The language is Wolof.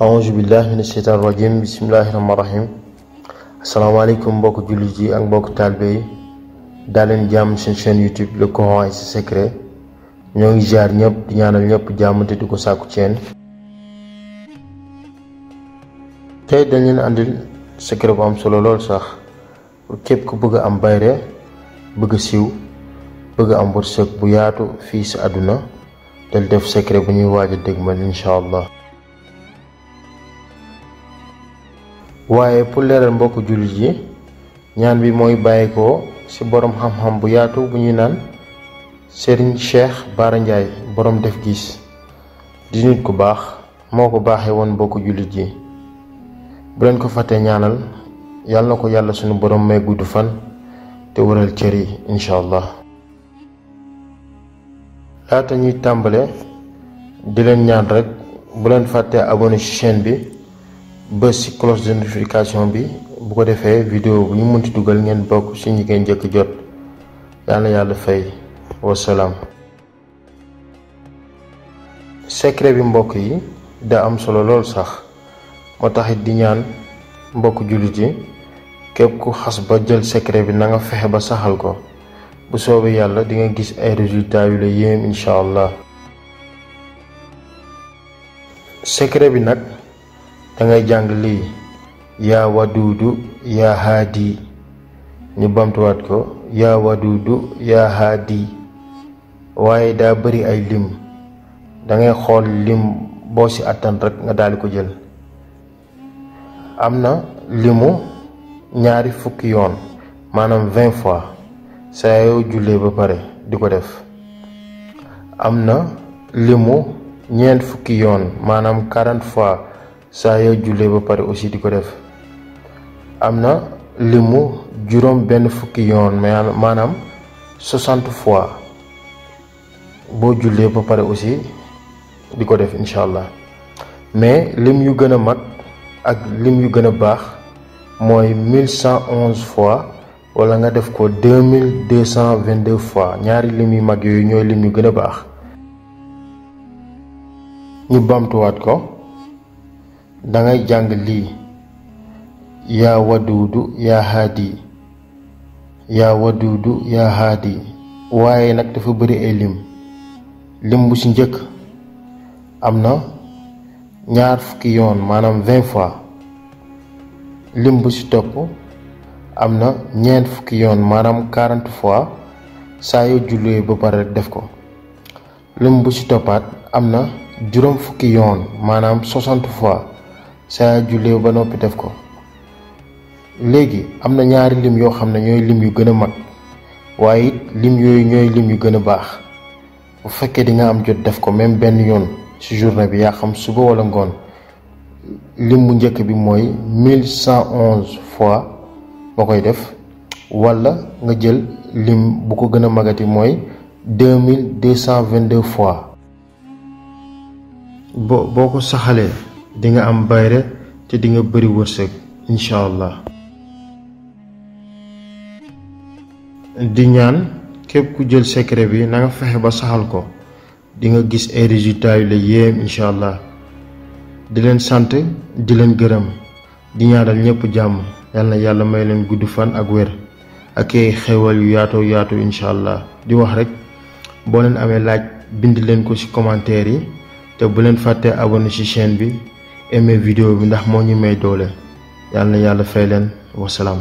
A'udzu billahi minash shaitanir rajim. Bismillahirrahmanirrahim. Assalamualaikum mbokk jullit yi ak mbokk talibé yi. Dalen jàmm seen chaîne YouTube Le Coran et ses secrets. Ñoo ngi ziar ñëpp di ñaanal ñëpp jàmm te di ko sàkku ci yéen. Tey dañ leen andil secret bu am solo lool sax pour képp ku bëgg am bayre, bëgg siiw, bëgg am wërsëg bu yaatu fii si àdduna del def secret bu ñuy waaj a dégmal inshallah. waaye pour leeral mbokk jullit yi ñaan bi mooy bàyyikoo ci borom xam-xam bu yaatu bu ñuy naan Serigne Cheikh Bara Ndiaye borom def gis di nit ku baax moo ko baaxee woon mbokk jullit yi. bu leen ko fàttee ñaanal yàlla na ko yàlla sunu borom may gudd fan te waral cër yi inshallah. laata ñuy tàmbale di leen ñaan rek bu leen fàttee abonné ci chaîne bi bës ci cloche de notification bi bu ko defee vidéo bu ñu mënti dugal ngeen bokk ci ñi ngeen njëkk jot. yàlla yàlla fay wasalaam. secret bi mbokk yi da am solo lool sax moo taxit di ñaan mbokk jullit yi képp ku xas ba jël secret bi na nga fexe ba saxal ko bu soobee yàlla di nga gis ay résultats yu la yéem insha allah. secret bi nag da ngay jàng lii yaa waduudu yaa haadi ñu bamtuwaat ko yaa waduudu yaa haadi waaye daa bari ay lim da ngay xool lim boo ci attan rek nga daal ko jël. am na limu ñaari fukki yoon maanaam 20 fois saa yoo jullee ba pare di ko def. am na limu ñeent fukki yoon maanaam 40 fois saa yoo jullee ba pare aussi di ko def. am na limu juróom benn fukki yoon maanaam 60 fois boo jullee ba pare aussi di ko def inshallah. mais lim yu gën a mag ak lim yu gën a baax mooy 1111 fois wala nga def ko 2222 fois. ñaari lim yu mag yooyu ñooy lim yu gën a baax. ñu bamtuwaat ko da ngay jàng lii yaa waduudu yaa haadi yaa waduudu yaa haadi waaye nag dafa bari ay lim bu ci njëkk am na ñaar fukki yoon maanaam 20 fois. lim bu ci topp am na ñeent fukki yoon maanaam 40 fois saa yoo jullee ba pare def ko. lim bu ci toppaat am na juróom fukki yoon maanaam 60 fois saa yoo jullee ba noppi def ko. léegi am na ñaari lim yoo xam ne ñooy lim yu gën a mag waaye it lim yooyu ñooy lim yu gën a baax. bu fekkee di nga am jot def ko même benn yoon ci journée bi yaa xam suba wala ngoon. lim bu njëkk bi mooy 1111 fois nga koy def wala nga jël lim bu ko gën a magati mooy 2222 fois. boo ko saxalee di nga am bayre te di nga bëri wërsëg insha allah. di ñaan képp ku jël secret bi na nga fexe ba saxal ko di nga gis ay résultats yu la yéem insha allah. di leen sant di leen gërëm di ñaanal ñëpp jàmm yàlla na yàlla may leen gudd fan ak wér ak ay xewal yu yaatoo yaatu insha allah. di wax rek boo leen amee laaj bind leen ko ci commentaire yi te bu leen fàttee abonné ci chaîne bi aimer vidéo bi ndax moo ñu may doole. yàlla na yàlla fay leen wasalaam.